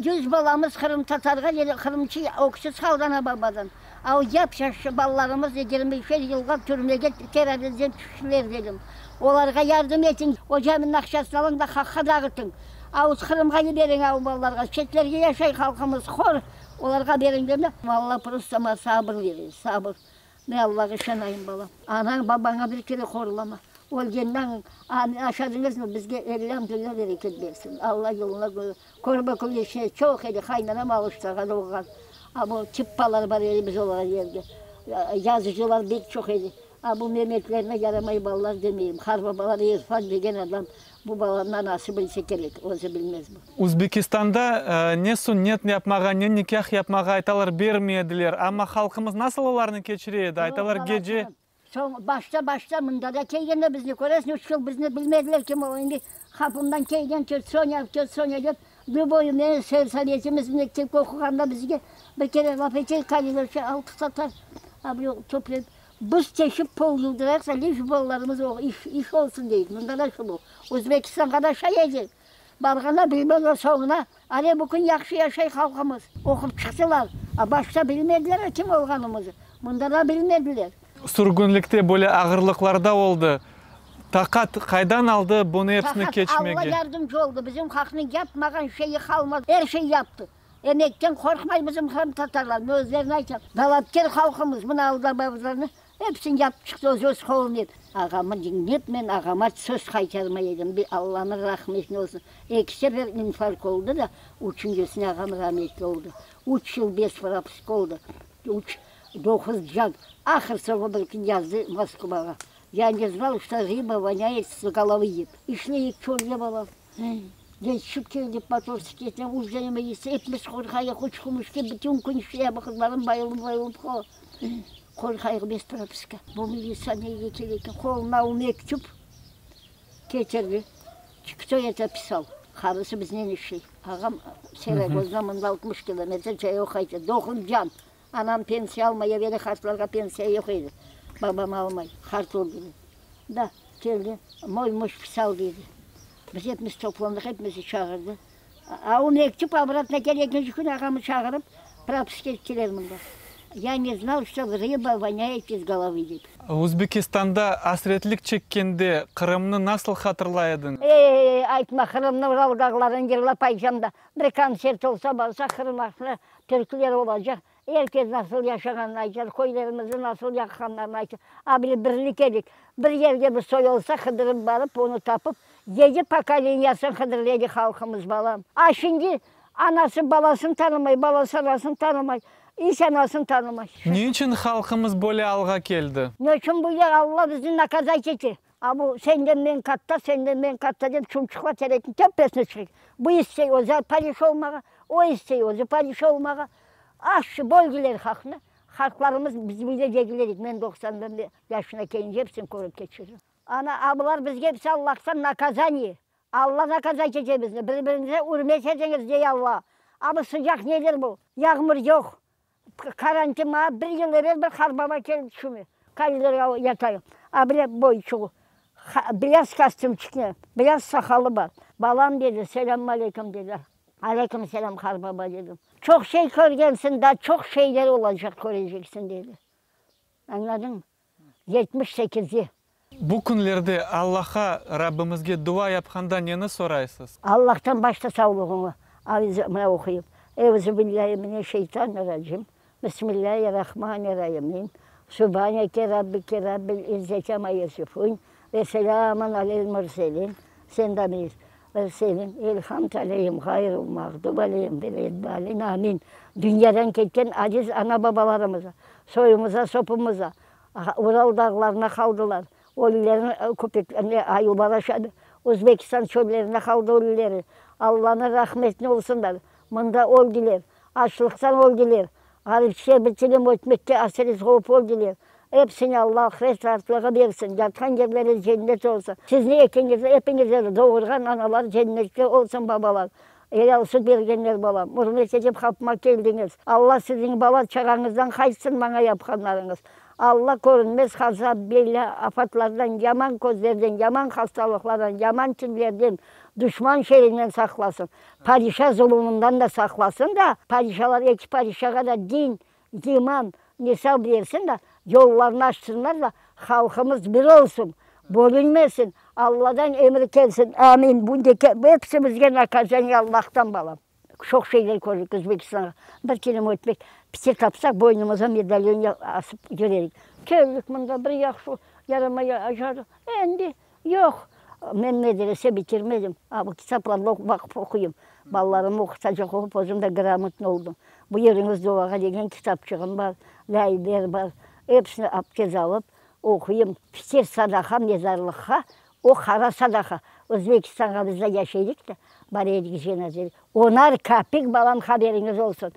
Yüz balamız qırımtatarğa dedi, qırımçı öksüz qaldı ana-babadan. A o yap-yaş balalarımız yigirmi üçer yılğa türmege terrorizmden tüştiler dedim. Olarğa yardım etiñ, o caminiñ aqçasını alıñ da haqqa dağıtıñ. A o Qırımğa yiberiñ a o balalarğa, çetlerge yaşay halqımız, hor, olarğa beriñ dedim de. Alla prosto maña sabır bere, sabır. Men Allağa işanayım, balam. Anañ, babaña bir kere horlama. Ölgenden aşadıñızmı, bizge elhamdülilâ bereket bersin. Alla yoluna qoysun. Körme kün içine çoq edi, qaynanam Aluştağa doğğan. A bu tippalar bar edi, biz olğan yerde. Yazıcılar bek çoq edi. A bu Memetlerni yaramay balalar demeyim. Qarbabalar İrfan degen adam bu balanıñ anası bilse kerek, özü bilmez bu. Özbekistanda ne sünnet yapmağa, ne nikâh yapmağa aytalar bermediler. Amma halqımız nasıl olarnı keçire edi? Aytalar gece. Soñ başta başta mında da kelgende bizni köresiñ, üç yıl bizni bilmediler kim o. Endi qapımdan kelgen töt Sonya, töt Sonya dep, lüboy meni selsovetimiz mektepke oquğanda bizge bir kere laf ete, koridorda altı tatar toplanıp, biz teşip pol yuvdırayıq da, liş balalarımız iş, iş olsun deyik. Mında da şu bu. Özbekistanğa da şay edi. Barğanda bilmediler, soñuna, ale bu kün yahşı yaşay halqımız, oqup çıqtılar. A başta bilmediler kim olğanımızı. Mında da bilmediler. Sürgünlikte böyle ağırlıqlarda oldı. Taqat qaydan aldı bunı epsini Taqat, keçmege? Alla yardımcı oldı. Bizim halqnıñ yapmağan şeyi qalmadı. Er şey yaptı. Emekten qorqmay bizim qırımtatarlar, men özlerine aytam, talapker halqımız, mına alda babamızlarnı epsini yapıp çıqtı öz öz qolunen. Ağamı diñlep men ağama söz qaytarmay edim, bir Allanıñ rahmetine olsun, eki sefer infarkt oldı da, üçüncüsine ağam rahmetli oldı. Üç yıl bez propiska oldı, üç, doquz can, ahır soñu bir kün yazdı Moskvağa, ya ne znal, çto rıba vonâet s golovı dep. İşleyik çölde balam. Yetişip keldik motosikletnen, uzun mecliste epimiz qorqayıq, üç kün işte, bütün kün işte, bu qızlarım bayılıp-bayılıp qala. Qorqayıq bez propiska. Bu militsionerge kerek eken, qoluna o mektüp ketirdi. Kto eto pisal? Qarısı biznen işley. Ağam Seragozdan mında 60 kilometr cayav qayta. Doğumcan. Anam pensiya almay, eveli qartlarğa pensiya yoq edi. Babam almay, qart oldı. Da, keldi, moy muj pisal dedi. Biz epimiz toplandıq, epimizni çağırdı. A o mektüp obratno keldi, ekinci kün ağamnı çağırıp, propiska ettiler mında. Ya ne znal, çto rıba vonâet iz golovı dep. Özbekistanda asretlik çekkende Qırımnı nasıl hatırlay ediñiz? Ey, aytma, Qırımnıñ Ural dağlarını yırlap aytsam da, bir kontsert olsa, barsa, Qırım aqqında türküler olacaq. Er kes nasıl yaşağanını aytar, köylerimizni nasıl yaqğanlarını aytar. A bile birlik edik. Bir yerge bir soy olsa, qıdırıp barıp, onı tapıp, yedi pokoleniyasını qıdırır edi halqımız, balam. A şimdi anası balasını tanımay, balası anasını tanımay, iç anasını tanımay. Ne içün halqımız böyle alğa keldi? Ne içün böyle Alla bizni nakazayt ete? A bu senden men katta, senden men katta dep çumçuqlar terekniñ töpesine çıqıy. Bu istey özü padişa olmağa, o istey özü padişa olmağa. Aşçı böldiler haqnı. Halqlarımız biz böyle degil edik. Men 91 yaşına kelince episini körip keçirdim. Ana, a bular bizge episi Allahtan nakazaniye. Alla nakazayt ete bizni. Bir-biriñize ürmet etiñiz, dey Alla. A bu sıcaq nedir bu? Yağmur yoq. Karantin maña bir yıl evel bir qarbaba kelip tüşüme. Koridorğa yatayım. A bile boyçuğı, beyaz kostümçiknen, beyaz saqalı bar. Balam dedi, selâm aleyküm dedi. Aleyküm selâm, qarbaba dedim. Çoq şey körgensiñ, daa çoq şeyler olacaq, köreceksiñ dedi. Añladıñmı? 78-de. Bu künlerde Allahqa, Rabbimizge dua yapqanda neni soraysız? Allahtan başta savlığıñı avize, mına oquyım, Euzu billahi mineşşeytanirracim, Bismillahirrahmanirrahim, Subhaneke Rabbike Rabbil izzeti amma yasifun, ve selâmun alel murselin, sen de murselin, elhamd aleyhim ğayril mağdub aleyhim veled-dâlin, amin. Dünyadan ketken aziz ana-babalarımıza, soyumıza, sopumıza, Ural dağlarına qaldılar, ölülerini köpekler, ayular aşadı. Özbekistan çöllerinde qaldı ölüleri. Allanıñ rahmetine olsunlar, mında öldiler, açlıqtan öldiler, ğaripçe bir tilim ötmekke asret olıp öldiler. Episine Alla ahret raatlığı bersin, yatqan yerleri cennet olsun. Sizni ekiñizni, epiñizlerni doğurğan analar cennette olsun, babalar. Elâl süt bergenler balam, ürmet etip qapıma keldiñiz. Alla siziñ bala-çağañızdan qaytsın maña yapqanlarıñız. Alla körünmez qaza, belâ, afatlardan, yaman közlerden, yaman hastalıqlardan, yaman tillerden, duşman şerinden saqlasın. Padişa zulumından da saqlasın da, padişalar eki padişağa da din, iman, nisap bersin da, yollarını açsınlar da, halqımız bir olsun, bölünmesin, Alladan emir kelsin, amin, bu episi bizge nakazaniye Allahtan, balam. Çoq şeyler kördik Özbekistanğa. Bir kelime ötmek, pite tapsaq, boynumıza medalyon asıp yürerik. Keldik mında, bir yahşı yaramay acadı. Endi yoq. Men medrese bitirmedim. A bu kitaplarnı baqıp oquyım. Balalarımnı oqutacaq olıp, özüm de gramotnıy oldım. Bu yeriñiz duağa degen kitapçığım bar, lâyber bar. Episini aptez alıp, oquyım. Pite sadaqa mezarlıqqa O qara sadaqa. Özbekistanğa biz de yaşaydık da, bara edik cenazege. Onar kapik, balam, haberiñiz olsun,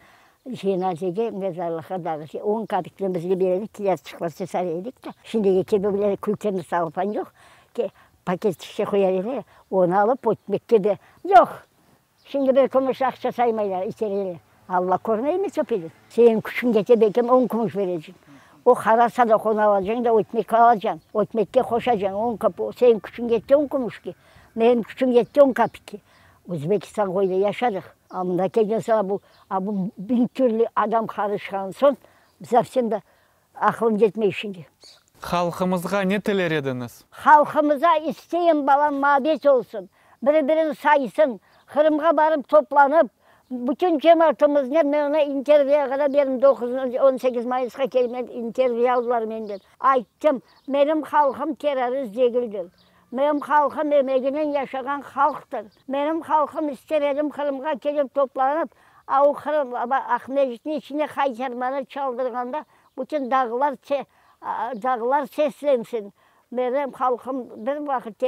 cenazege, mezarlıqqa dağıtı. On kapikten bizge bere edik, kiyatçıqlar sesar edik de. Şimdiki kibi bile külkemiz salfan yoq, ke, paketçikte qoyar ediler, onı alıp ötmekke de yoq. Şimdi bir kümüş aqça saymaylar, itereler. Alla körmeymi töpeden? Seniñ küçüñ kete, belkim on kümüş berecek. O qara sadaq, onı alacañ da ötmek alacañ, ötmekke qoşacañ, on kap, seniñ küçüñ ketti on kümüşke, menim küçüm yetti on kapikke. Özbekistan köyde yaşadıq. A mında kelgen soñ, a bu, a bu biñ türlü adam qarışqan soñ, совсем da aqılım yetmey şimdi. Halqımızğa ne tiler ediñiz? Halqımıza isteyim, balam, mabet olsun, biri-birini saysın, Qırımğa barıp toplanıp, bütün cemaatımıznen, men ona intervyuğa da berdim, doquzıncı, 18 mayısqa kelip intervyu aldılar menden, ayttım, menim halqım terrorist degildir, menim halqım emeginen yaşağan halqtır, menim halqım ister edim Qırımğa kelip toplanıp, a o Qırım, Aqmescitniñ içine qaytarmanı çaldırğanda, bütün dağlar dağlar seslensin, menim halqım bir vaqıt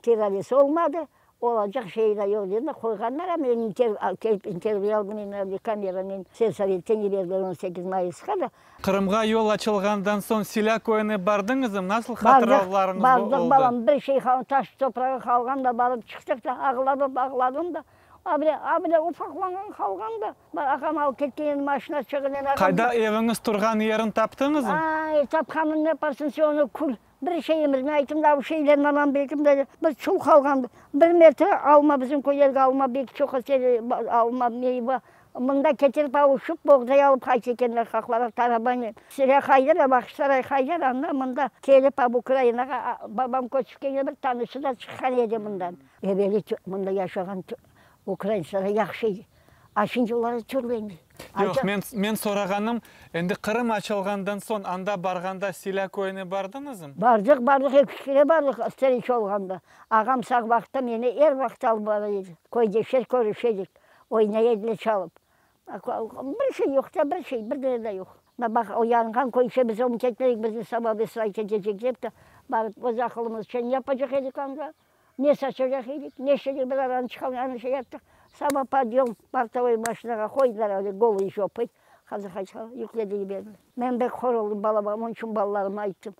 terrorist olmadı, olacaq şeyi de yoq dedim de, qoyğanlar, amma men kelip intervyu aldım, men kameranen selsovetten yiberdiler 18 mayısqa da. Qırımğa yol açılğandan soñ Silâ köyüne bardıñızmı? Nasıl hatıravlarıñız oldı? Bardıq, balam, bir şey taş toprağı qalğan da barıp çıqtıq da, ağladım, ağladım da. A bile, a bile ufaqlanğan qalğan da. Ağam alıp ketken edi maşinaçığınen. Ağam. Qayda eviñiz turğan yerin taptıñızmı? Ay, tapqanım ne yaparsıñ sen onı, kül. Bir şeyimiz, men ayttım da, bu şeylerni anam belkim de bir çul qalğan, bir metre alma, bizim köylerge alma bek çoq öse, alma, meyva. Mında ketirip avuşıp, boğday alıp qayta ekenler qaqlara tarabanen. Sirâ qayda, Bağçasaray qayda, anda mında kelip a Ukrainağa babam köçip kelgen bir tanışı da çıqqan edi mından. Eveli mında yaşağan ukraintsler yahşı edi. A şimdi olar türlendi. Yoq, men, men sorağanım, endi Qırım açılğandan soñ anda barğanda Silâ köyüne bardıñızm? Bardıq, bardıq, eki kere bardıq, ister iş olğanda. Ağam sağ vaqıtta meni er vaqıt alıp bara edi. Köydeşler körüşe edik, oynay ediler çalıp. Bir şey yoq da, bir şey, bir dane de yoq. Mına baq, o yanğan köyçe biz onı ketmedik, bizni saba besray ketecek dep de, barıp öz aqılımızca ne yapacaq edik anda? Ne saçacaq edik, ne şedik, bir aranı çıqalım, şey yaptıq. Saba podyom, partovoy maşinağa qoydılar, öyle golıy jopıy, qazaq yükledi yiberdi. Men bek hor oldım balama, onıñ içün balalarıma ayttım,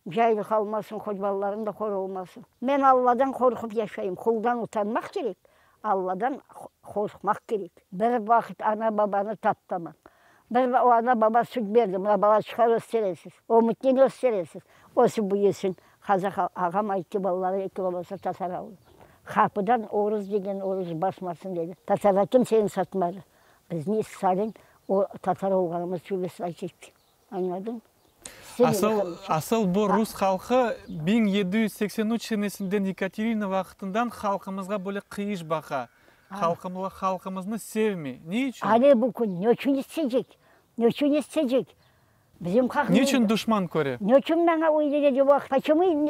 cail qalmasın, hoç balalarım da hor olmasın. Men Alladan qorqıp yaşayım, quldan utanmaq kerek, Alladan qorqmaq kerek. Bir vaqıt ana-babanı taptamañ. Bir o ana-baba süt berdi, mına bala çıqar österesiz, ömütnen österesiz, ösip büyüsin. Qazaq ağam ayttı, balaları eki balası tatar aldı. Qapıdan oruz degen oruz basmasın dedi. Tatarğa kimseni satmadı. Bizni Stalin o tatar olğanımız içün vıslat etti. Añladıñ? Asıl, asıl bu rus halqı 1783 senesinden Yekaterina vaqıtından halqımızğa böyle qıyış baqa. Halqımla, halqımıznı sevmey. Ne içün? Ale bu kün ne içün isteycek? Ne içün isteycek? Bizim Ne içün duşman köre? Ne içün maña öyle dedi o vaqıt? Почему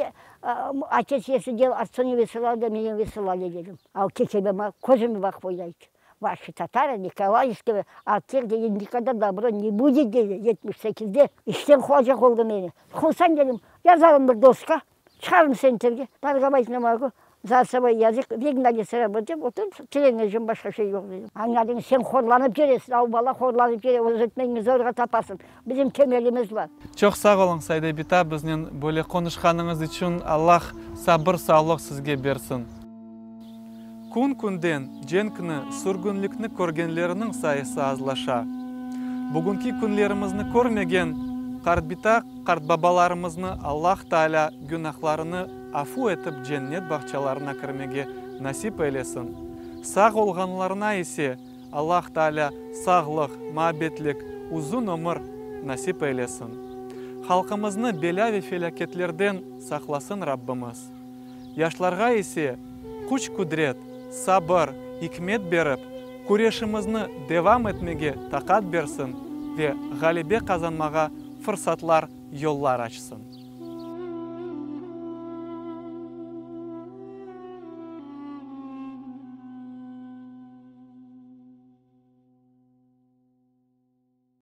отец если дел отца не высылал, да меня высылали dedim. Al kekeme közüme baqıp öyle ayttı. Ваши татары, Николаевские, от тех, dedi, никогда добро не будет, dedi, 78-de. İşten quvacaq oldı meni. Quvsañ dedim, yazarım bir doska, çıqarım centrge, торговать не могу, за собой язык, выгнали с работы dep oturıp, tilenecem, başqa şey yoq dedim. Añladıñ, sen horlanıp yüresiñ, av bala horlanıp yüre, öz ekmegiñni zorğa tapasıñ. Bizim temelimiz bar. Çoq sağ oluñ, Sayde bita, biznen böyle qonuşqanıñız içün, Allah sabır, sağlıq sizge bersin. Kün-künden cenkni, sürgünlikni körgenlerniñ sayısı azlaşa. Bugünki künlerimizni körmegen qartbita, qartbabalarımıznı Allah Taalâ günahlarını afu etip cennet bağçalarına kirmege nasip eylesin. Sağ olğanlarına ise Allah Taalâ sağlıq, maabetlik, uzun ömür nasip eylesin. Halqımıznı belâ ve felâketlerden saqlasın Rabbimiz. Yaşlarğa ise küç-qudret, sabır, ikmet berip, küreşimizni devam etmege taqat bersin ve ğalebe qazanmağa fırsatlar, yollar açsın.